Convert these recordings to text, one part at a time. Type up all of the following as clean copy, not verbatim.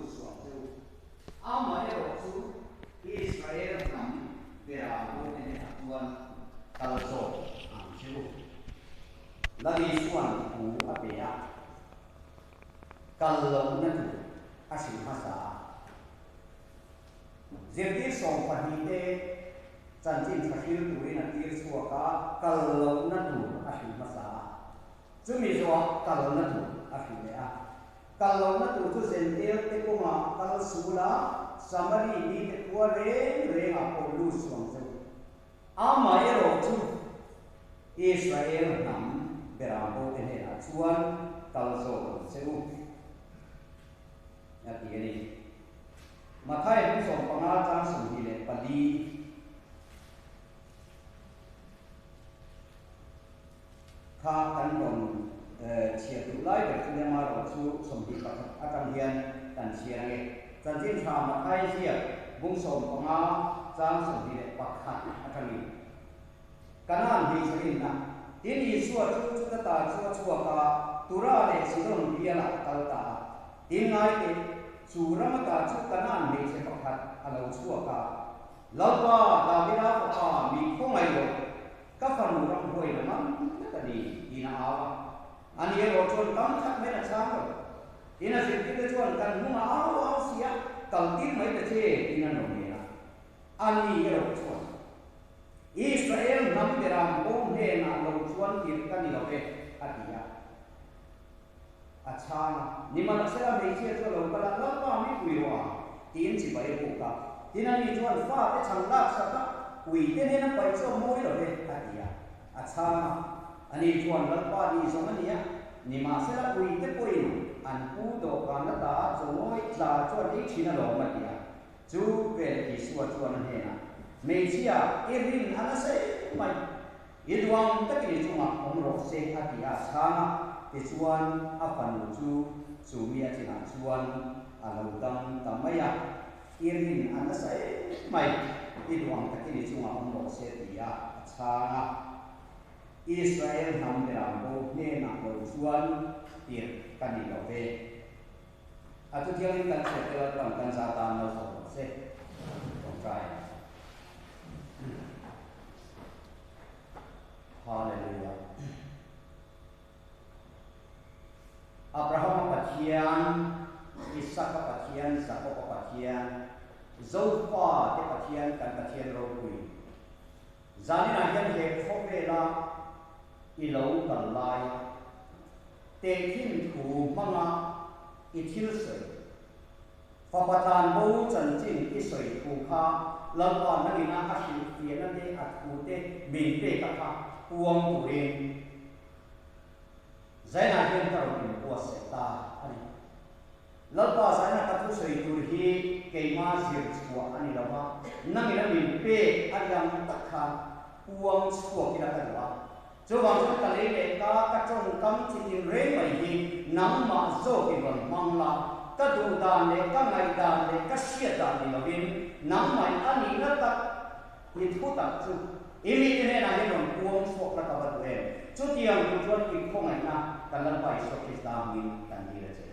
lut suh ang che u. Amaherawhchu Israel hnam beram bote hnenah chuan kal zawk ang che u. Lal Isua'n thu a pe a, kal lohna tur a hrilh hmasa a. Zirtir sawmpahnihte chanchin tha hril turin a tir chhuak a, kal lohna tur a hrilh hmasa a. Chumi zawhah kalna tur a hrilh leh a. Kal lohna tur chu Zentel te kawngah kal sul a, Samari mite khua reng rengah pawh lut suh ang che u. Amaherawhchu Israel hnam beram bote hnenah chuan kal zawk ang che u, a ti a ni. Mathai hming 15 chang 24. Kha kan rawn chhiar duh lai ber chu nia marawh chu 21 atang hian kan chhiar ange. Chanchin tha Mathai ziak bung 15 chang 21 atangin Kanaan hmeichhe rinna tin Isua chu chuta ta chu a chhuak a, Tura leh Sidon bialah a kal ta a. Tin ngai teh, chu ram ata chu Kanaan hmeichhe pakhat a lo chhuak a, Lalpa, Davida fapa mi khawngaih rawh, ka fanu ram huaina man tak a ni, tiin a au a. Ani erawh chuan kam khat mai a chhang lo. Tin a zirtirte chuan kan hnungah au au si a, kal tir mai ta che, tiin an rawn ngen a. Ani erawh chuan, Israel hnam beram bo hnenah lo chuan tirh ka ni lo ve, a ti a. A chhang a, Nimahsela hmeichhia chu a lo kal a, Lalpa mi pui rawh a, tiin chibai a buk a. Tin ani chuan fate chhang lak sak a, Puite hnena paih chu a mawi lo ve, a ti a. A chhang a, Ani chuan Lalpa ni zawng a ni a, nimahsela puite pawhin an pu dawhkan ata chawngawi tla chuan ei thin alawm, a ti a. Chu veleh Isua chuan a hnenah, Hmeichhia, i rin a nasa em mai. I duang takin i chungah awm rawh se, a ti a, chhang a, tichuan a fanu chu chu mi a chinah chuan a lo dam ta mai a. I rin a nasa em mai, i duang takin i chungah awm rawh se, ti a, a chhang a. Israel hnam beram bo hnenah lo chuan tirh ka ni lo ve. A thuthiangin kan chhiat te Lalpan kan za tan lo sawm rawh se. Tawngtai. Hallelujah. Abrahama Pathian, Isaka Pathian, Jakoba Pathian, Zofa te Pathian kan Pathian ropui. Zaninah hian he khawvela i lo kal laia tehkhin thu hmanga i thil sawi, fapa tlan bo chanchin i sawi thu kha Lalpa nangina a hrilhfiahna te a thu te min pek a kha puang turin Zainah hian ka rawn inbuatsaih ta a ni. Lalpa zaina ka thusawi tur hi keima zir chhuah a ni lo va, nangin a min pek a ni ang tak khan puang chhuak ila ka duh a. Chuvang chuan ka lei leh ka ka tawngkam chi tin reng mai hi nangmah zawkin rawn hmang la, ka duh dan leh ka ngaih dan leh ka hriat dan ni lovin nangmah a nihna tak i thu tak chu i mite hnenah hian rawn puang chhuak la ka va duh em? Chutiang tur chuan i khawngaihna kan Lalpa Isua Krista hmingin kan dil a che.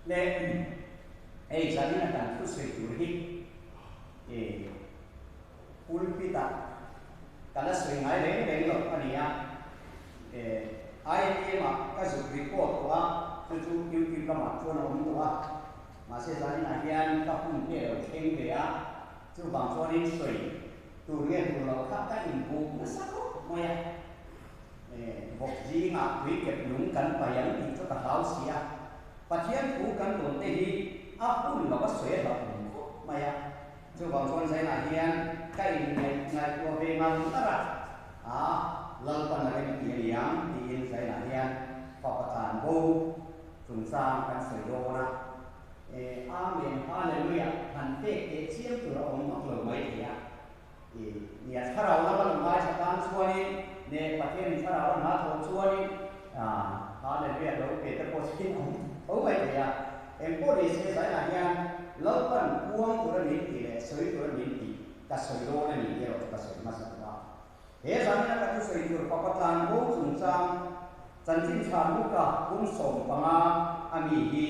Le hei zanin a kan thusawi tur hi i pulpit ah ka la sawi ngai reng reng loh a ni a, IATM ah ka zuk record tawh a, chu chu YouTube lamah chuan a awm tawh a, mahse zanin ah hian ka hun te a lo thleng ve a, chuvang chuanin sawi tur nge tur loh kha ka inbuk nasa khawp mai a. Vawk zingah tui kep lung kan pai ang tih chu ka hlau si a, Pathian thu kan dawn te hi a hun lo a sawi a hlauhawm khawp mai a. Chuvang chuan zainah hian ka inngaih ngaihtuah ve ngar ngar a, a Lalpan a rem ti a ni ang tiin zainah hian fapa tlan bo chungchang kan sawi dawn a. Amen Hallelujah han pek teh chiam tur a awm vak lo mai thei a. Nia thlarau lama lo ngaithla tan chuanin ne Pathianin thlarau a hna thawh chuanin Hallelujah lo pe te pawh chu in awm tho mai thei a. Engpawh ni se zainah hian Lalpan puang tura min tih leh sawi tura min tih ka sawi dawn a ni tih erawh chu ka sawi hmasa tawh a. He zanina ka thusawi tur fapa tlan bo chungchang chanchin tha Luka bung 15 a mi hi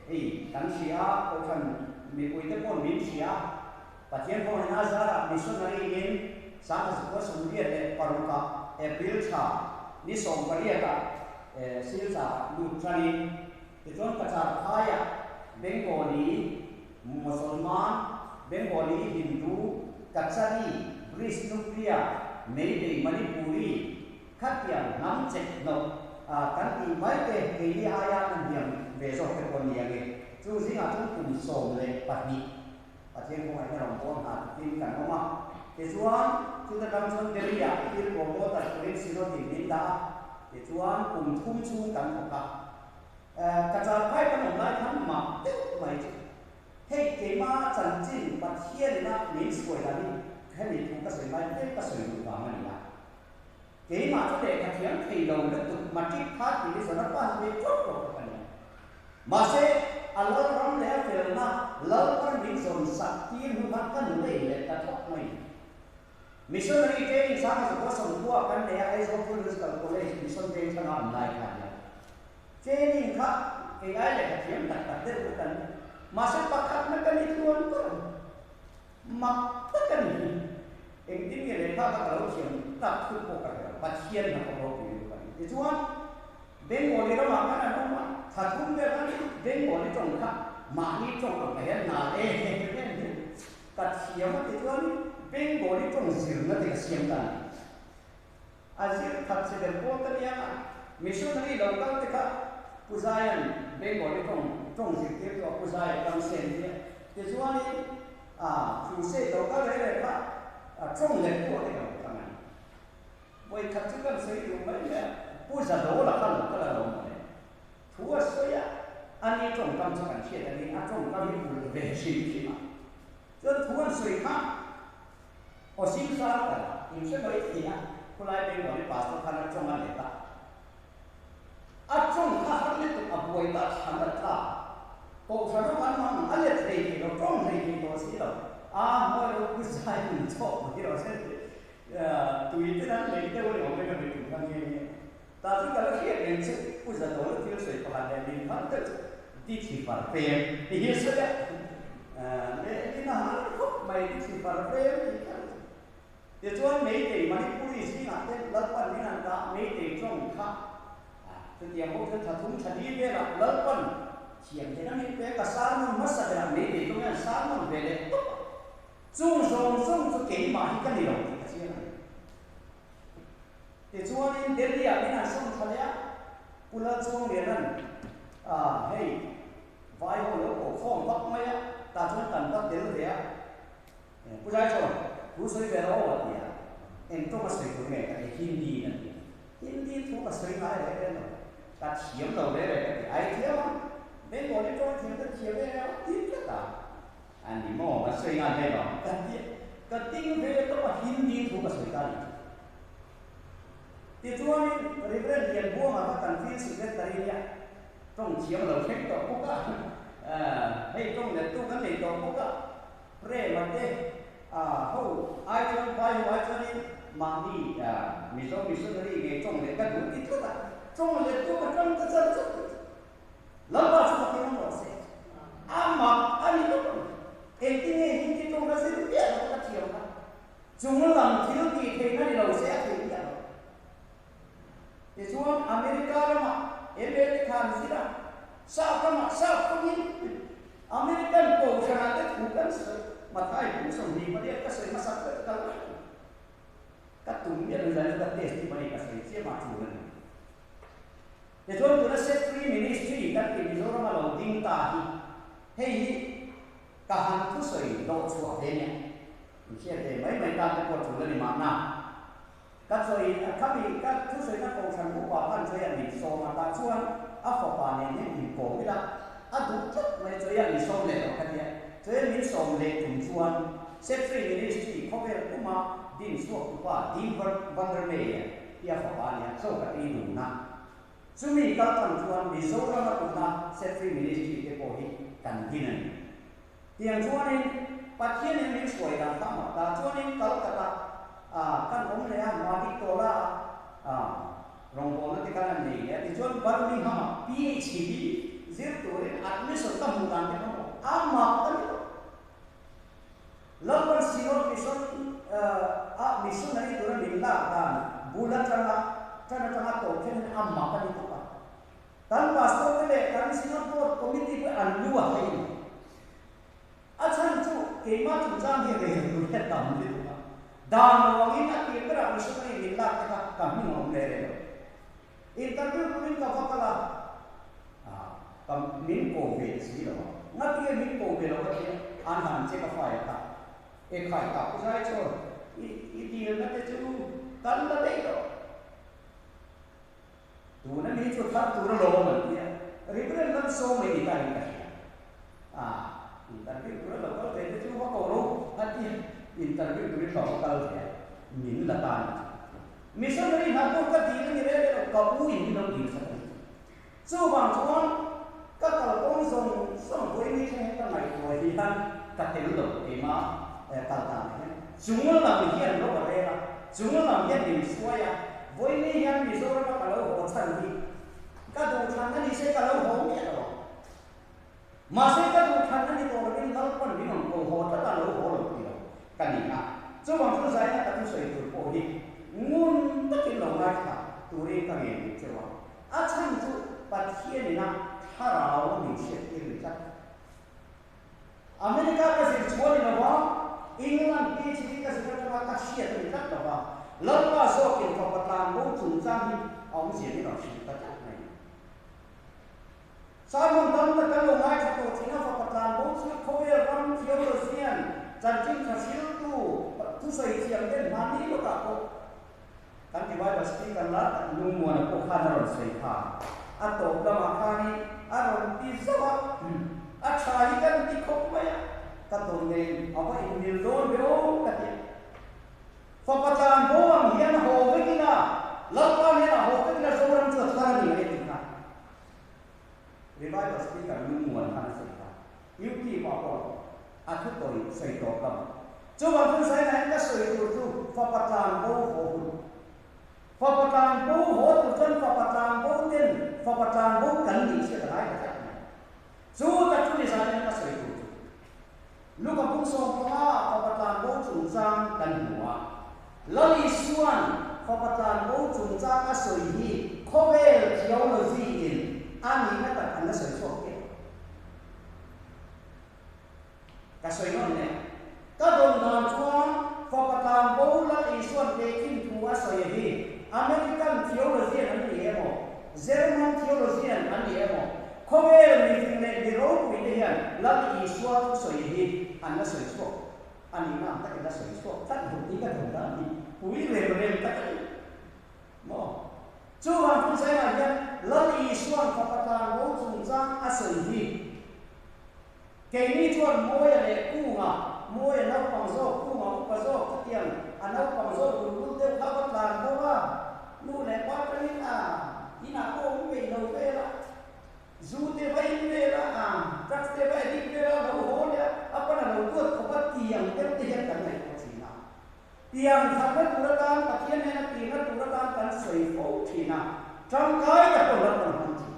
hei kan hria a, Kohhran mipuite paw'n min hria a, Pathian kawngin a zarah missionary in 1986 April thla ni 18 ah Silchar lut tanin tichuan Cachar phaiah Bengali Mosolman, Bengali Hindu, Kachari, Brishnupria, Meitei Manipuri, khatiang hnam chek hnawk kan tih mai te keini aia an hniam ve zawk te pawh a ni ange. Chu zingah chuan kum 12 Pathian kawngah hian rawn pawn hna tukin kan awm a. Tichuan, chuta tang chuan Delhi-ah thil promoter turin Synod in min dah a, tichuan kum thum chhung kan thawk a. Ka charphai kan awm lai khan mah deuh mai chu hei keima chanchin Pathian ina min hruai dan hi hemi thu ka sawi mai tlem ka sawi duh vang a ni a. Keimah chu lehkha thiam thei lo lutuk matric kha division a pass ve ṭawk ṭawk kha ka ni a. Mahse, a lal ram leh a felna lal thar min zawn sak tir hnu khan ka nu leh in leh ta thawk mai. Missionary training 1930 ah kan nei a, Aizawl Theological College Mission Vengthlang a awm lai kha a nia. Training kha kei ai lehkha thiam tak tak deuh kha kan ni. Mahse pakhatna ka ni tluan ber ang. Mak tak a ni hi. Engtin nge lehkha kha ka lo thiam tak thut pawh ka hre lo. Pathian hna pawh ropui lutuk a ni. Tichuan, Bengali ramah khan an awm a, thla thum vel khan Bengali tawng kha mahni tawng ang ka hian nal em em em hi ka thiam a tichuan Bengali tawng zirna te ka siam ta a ni. A zir khat che ber pawl ka nia a, missionary lo kal te kha Pu Zaia'n Bengali tawng tawng zirtir tu a Pu Zaia tang sen hi a tichuanin a crusade lo kal reng reng kha tawng let tu a te ka lo tang a ni. Vawi khat chu kan sawi duh mai mai a, Pu Zadawla kha lo kal a lo mawle. Thu a sawi a, ani tawngkam chu kan hriat angin a tawngkam hi ulh ve hrim hrim a. Chuan thu an sawi kha aw sim sar ka in hre mai thei a, khulai Bengali pastor khan a tawng a let a. A tawng kha har lutuk a buai ta thlan a tla. Kohhran awm an mang a let hlei thei lo, tawng hlei thei tawh si lo. A mawi lo Pu Zai min chawk mai rawh se. Tui ten an lei deuh a ni awm e ka mi tum kha nghe nghe. Tah chu ka la hriat reng chu Pu Zadawla thil sawi pakhat leh min phal deuh chu di thli far pem ti hi a sawi a. Leh in a har khawp mai di thli far pem tih kha chu. Tichuan Meitei Manipuri zingah te Lalpan min han dah Meitei tawng kha chutiang pawh chuan thla thum thla li velah Lalpan thiam theihna min pe ka sermon hmasa berah Meitei tawng hian sermon ve leh tawp a. Chung zawng zawng chu keimah hi ka ni lo tih ka chiang a ni. Tichuanin Delhi-ah min han sawm thla leh a, Pu Lalchuangliana'n hei vai ho lo ko khawm vak mai a, tah chuan kan va tel ve a, Pu Zaichhawn, thu sawi ve rawh aw a ti a, eng tawng a sawi tur nge ka ti, Hindi in a ti a, Hindi thu ka sawi ngai reng reng lo, ka thiam lo reng reng ka ti, ai thiam ang, Bengali tawng thiam ka thiam em em a ti tlat a. A ni maw? Ka sawi ngan hlei lo. Ka ti ka ding ve tawp a, Hindi thu ka sawi ta a ni chu. Tichuanin Reverend Lianbuanga kha kan field secretary nia tawng thiam a lo thleng tawh bawk a, hei tawng lettu kan nei tawh bawk a, Prema te ho ai chuan vai ho ai chuanin mahni Mizo missionary ngei tawng leh ka duh ti tlat a, tawng lettu ka tang ta char char tawh chu. Lalpa chu fakin awm rawh se. A mak a ni tawp ang. Engtin nge Hindi tawng kha zir miah lo ka thiam kha. Chung lam thil tih theihna ni lo se a thei miah lo. Tichuan America ramah MA te khan zir a, Sap ramah Sap tawngin American kohhranah te thu kan sawi. Mathai kum 28 ka sawi hmasak ber ka la hre. Ka tum miah lo zan chu ka test tih mai ka sawi chiam a tul a ni. Tichuan tuna Set Free Ministry kan tih Mizoram a lo ding ta hi hei hi ka han thusawi dawh chhuah ve nia. In hriat ve mai mai tan te pawh tul a ni mahna. Ka chawi khami ka thusawina kohhran upa khan chawi a min sawm a tah chuan a fapa nen hian inkawm ila a duh tlat mai chawi a min sawm leh lo ka tia. Chawi a min sawm leh tum chuan Set Free Ministry khawvel puma din chhuak tupa Dean Vandermeer hi a fapa a nia, chaw ka tui dun a. Chumi kal tlang chuan Mizoram a tuna Set Free Ministry te pawh hi kan din a ni. Tiang chuanin Pathianin min hruai dan kha a mak ta chuanin Calcutta. Kan awm leh a, Maniktola ah rawngbawlna te khan an nei leh a, tichuan Birmingham ah PhD zir turin admission ka hmuh dan te kha maw a mak a ni tawh. Lalpan Synod Mission ah missionary tura min lak dan bul atanga tan atanga tawp thleng hian a mak a ni tawp a. Kan pastor te leh kan Synod Board Committee pawh an lu a thei a ni. A chhan chu keimah chungchang hi rel tur hi a tam lutuk a, dan lo angin a tir berah missionary min lak te kha ka hming a awm leh reng lo. Interview turin ka va kal a, ah ka min ko ve ta si lo a, ngatinge min ko ve lo ka tia, an han check a file kha, e khai tak zai chuan i i dilna te chu kan la daih tawh. Tuna mi chu thar tur alawm an ti a, Reverend lam sawm mai ni ta in ka hria. A, interview tur a lo kal ve te chu va ko ro a ti a, interview turin ka va kal ve a, min la ta ni chu. Missionary hna pawh ka dil a ni reng reng lo, ka u in min lo dil sak a ni chu. Chuvang chuan ka kalkawng zawng zawng vawi ni thleng hi ka ngaihtuah hian ka tel lo keimah kal dan ah hian chung lam hian lo a rel a, chung lam hian min hruai a, vawi ni hian Mizoram a ka lo haw chhan hi ka duhthlan a ni se ka lo haw miah lo ang. Mahse ka duhthlan a ni tawh lovin Lalpan min rawn ko haw tlat a lo haw lo ti lo ka ni a. Chuvang chu zaina ka thusawi tur pawh hi ngun takin lo ngaithla turin ka ngen duh cheu a. A chhan chu Pathian ina thlarau min hriattir ni tlat. America ka zir chhuah ni lova, England PhD ka zir atanga ka hriat a ni tlat lova, Lalpa zawkin fapa tlanbo chungchang hi a awmzia min rawn hrilh ta tlat mai. Simon tam tak kan lo ngaithla tawh thin a, fapa tlanbo chu khawvel ram theologian chanchin tha hriltu thusawi thiam den hmanni lawkah pawh Kan ti Bible speaker la tak Lungmuana pawh khan a rawn sawi kha. A tawp lamah khanin a rawn ti zauh a, a tha hi kan ti khawp mai a, ka tawn nen a va inmil dawn ve aw ka ti a. Fapa tlan bo ang hian haw vekin a, Lalpa hnenah haw vekin a Zoram chu a thar a ni mai a ti kha. Revival speaker Lungmuan khan a sawi kha. YouTube ah pawh a thu tawi sawi tawp lamah. Chuvang chuan Zaina in ka sawi tur chu fapa tlan bo haw hun. Fapa tlan bo haw tur chuan fapa tlan bo ten fapa tlan bo kan nih chhiat a ngai ta tlat mai. Chu tak chu ni Zaina in ka sawi tur chu. Luka bung 15 ah fapa tlan bo chungchang kan hmu a. Lal Isua'n fapa tlan bo chungchang a sawi hi khawvel theology in a nihna tak an la sawi chhuak piah. Ka sawi nawn leh. Ka dawn dan chuan fapa tlan bo Lal Isua'n tehkhin thu a sawi hi American theologian an ni emaw, German theologian an ni emaw, khawvel mifing leh mi ropui te hian Lal Isua thu sawi hi an la sawi chhuak a nihna ang takin la sawi chhuak tlat lo tih ka dawn dan hi pui rem rem tak a ni maw? Chuvang thu zaiah hian Lal Isua'n fapa tlan bo chungchang a sawi hi Keini chuan Mawia leh Kunga, Mawia naupang zawk, Kunga upa zawk chutiang a naupang zawk luhlul deuh kha va tlan bo a, nu leh pa tangin a inah pawh awm peih lo vel a, zu te va in vel a, a drugs te va addict vel a, lo haw leh a, a pan a lo duat khawp a tiang deuh te hian kan ngaihtuah thin a. Tiang thatna tur atan Pathian hnena tirna tur atan kan sawi fo thin a, tangkai tak pawh lo kan hmang thin.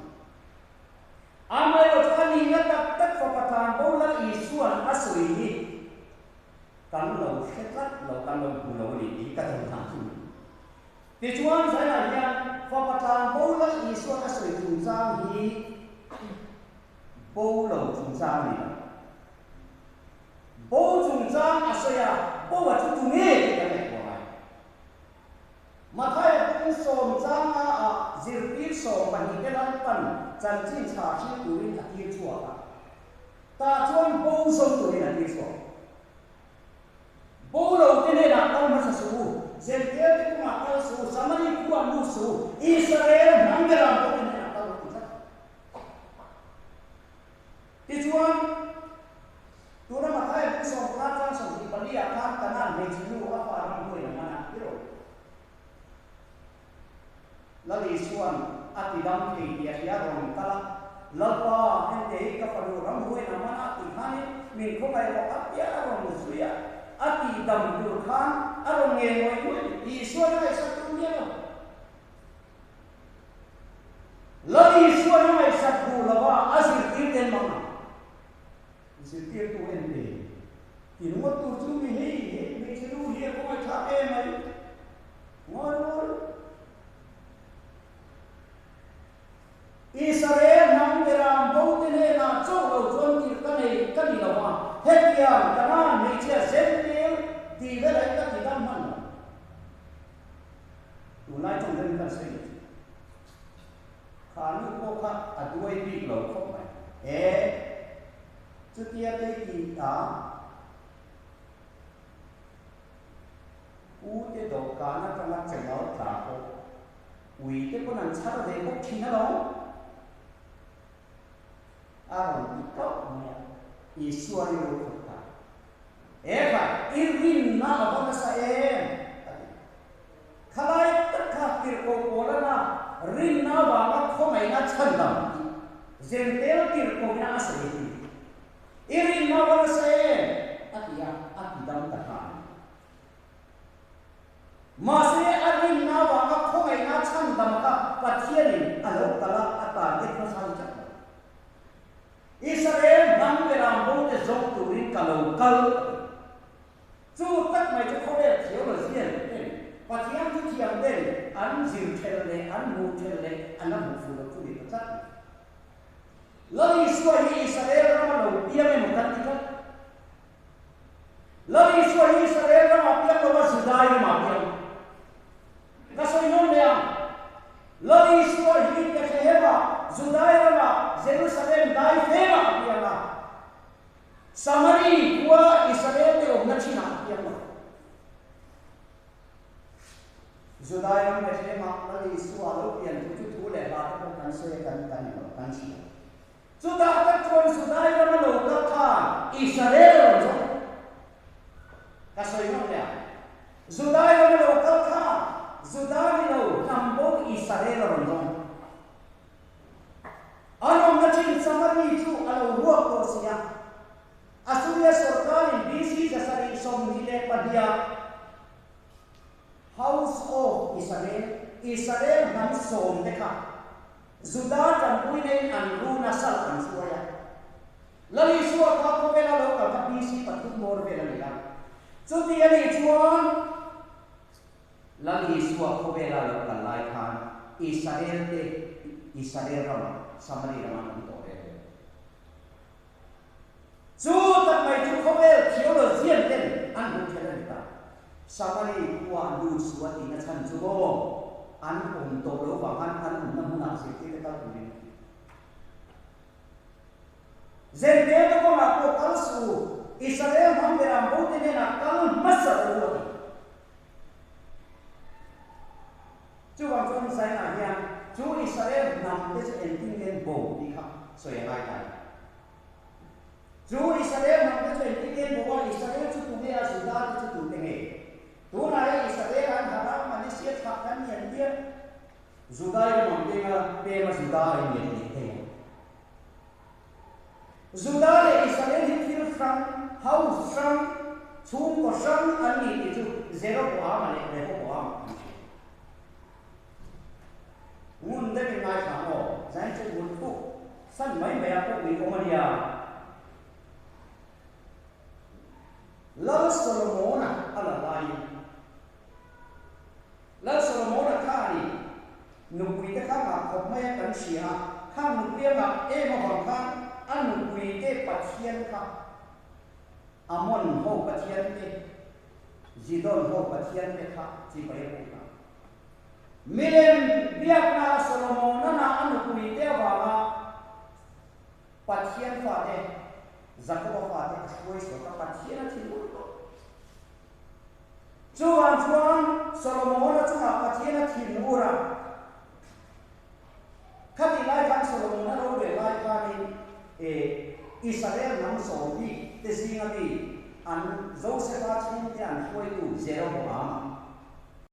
Amaherawh chu a nihna tak tak fapa tlan bo Lal Isua'n a sawi hi kan lo hre tlat lo, kan lo hmu lo a ni tih ka dawn hna chu ni. Tichuan zaiah hian fapa tlan bo Lal Isua'n a sawi chungchang hi bo lo chungchang a ni lo. Bo chungchang a sawi a, bo a chu tu nge tih kan ngaihtuah ngai. Mathaia bung sawm changa ah zirtir 12 te Lalpan chanchin chha hrilh turin a tir chhuak a, tah chuan bo zawng turin a tir chhuak. Bo lo te hnenah kal hmasa suh u, Zentiel te kungah kal suh u, Samari khuah lut suh u, Israel hnam beram pawh te hnenah kal rawh ti tlat. Tichuan, tuna Mathaia bung 15 chang 24 ah khan Kanaan hmeichhe nu a fa ram huain a man a, ti rawh. Lal Isua'n a ti dam thei tih a hria rawn kal a, Lalpa, hente hi ka fanu ram huain a man a tih khanin min khawngaih rawh a tia a rawn zui a. A tihdam tur khan a rawn ngen ngawih ngawih a ni. Isuan a ngaihsak tur miah lo. Lal Isuan a ngaihsak duh lo a, a zirtir ten mang ang. Zirtirtu en te, Ti ringawt tur chu mi hei, hei hmeichhe nu hi a khawngaihthlak em mai. Ngawi ngawi. Israel hnam beram bote hnenah chauh lo chuan tirh ka nei ka ni lo va, hetiang Kanaan hmeichhia zentir tih velah hi ka ti dam hman lo. Tunlai tawng deuhin kan sawi leh chu. Kha nu pawh kha a duai bik lo khawp mai. E, chutia kei ti ta. U te dawhkan atanga channel tla pawh ui te pawn an chhar ve bawk thin alawm. A rawn ti kauh mai a, Isua rilru khat ta. Eva, i rinna a va nasa em? a ti. Khalai tak kha tirhkoh Paulana rinna avanga khawngaihna chhandam tih Zentel tirhkohina a sawi hi. I rinna a va nasa em? a ti a, a ti dam ta nghal. Mahse, a rinna avanga khawngaihna chhandam kha Pathianin a lo kal a, a target hmasa ni tlat lo. Israel hnam beram bote zawng turin ka lo kal a ti. Chu tak mai chu khawvel theologian ten Pathian chu thiam ten an zir thelh leh an hmuh thelh leh an la hmuh fuh loh chu ni ta tlat mai. Lal Isua hi Israel rama lo piang emaw kan ti tlat. Lal Isua hi Israel ramah piang lova Judai ramah piang. Ka sawi nawn leh ang. Lal Isua hi Bethlehemah, Judai ramah, Jerusalem dai femah a piang a. Samari khua Israel te awmna thinah a piang lo. Judai ram Bethlehemah Lal Isua lo pian thu chu thu leh hla te pawh kan sawi a, kan kan lo, kan hria. Chutah tak chuan Judai rama lo kal khan Israel a rawn zawng. Ka sawi ngawt leh ang. Judai rama lo kal khan Juda ni lo hnam bo Israel a rawn zawng. An awmna thin Samari chu a lo ruak tawh si a. Assuria sorkarin BC 722 ah House of Israel, Israel hnam sawm te kha Juda tanpuina in an run a sal an hruai a. Lal Isua kha khawvela lo kal kha BC pathum bawr vel a ni a. Chuti a nih chuan Lal Isua khawvela lo kal lai khan Israel te Israel ramah Samari ramah an awm tawh reng reng. Chu tak mai chu khawvel theologian ten an hmuh theih a ni ta. Samari khua lut su a tihna chhan chu maw an awm tawh lo vang khan an awmna hmunah zirtirte kal turin a ti. Zirtirte kawngah pawh kal su, Israel hnam beram bote hnenah kal hmasa rawh u a ti. Chuvang chuan Zainah hian chu Israel hnam te chu engtin nge an bo tih kha sawi a ngai ta a ni. Chu Israel hnam te chu engtin nge an bo a, Israel chu tunge a, Juda te chu tute nge? Tunah hian Israel an harh a, Malaysia thlah kan ni an tia, Judai ram ang peng a, pem a Juda a inlet leh thei ang. Juda leh Israel hi thil hrang, house hrang, chhungkaw hrang an ni tih chu Jeroboama leh Rehoboama an hria. Ngun deuhin ngaithla maw? Zain chu ngun thuk san mai mai a pawh ui awm a nia. Lal Solomona a la laiin Lal Solomona khanin nupuite kha ngah khawp mai a kan hria a, khang nupui a ngah em avang khan a nupuite Pathian kha Ammon ho Pathian te, Zidon ho Pathian te kha chibai a puk a. Milem biakna a Solomonana a nupuite avanga Pathian fate, Jakoba fate a hruai chhuak a, Pathian a thinur tawh. Chuvang chuan Solomona chungah Pathian a thin ur a. Khatih lai khan Solomona rorel lai khanin e Israel hnam sawm bik te zinga mi an Josefa chhungte an hruaitu Jeroboama.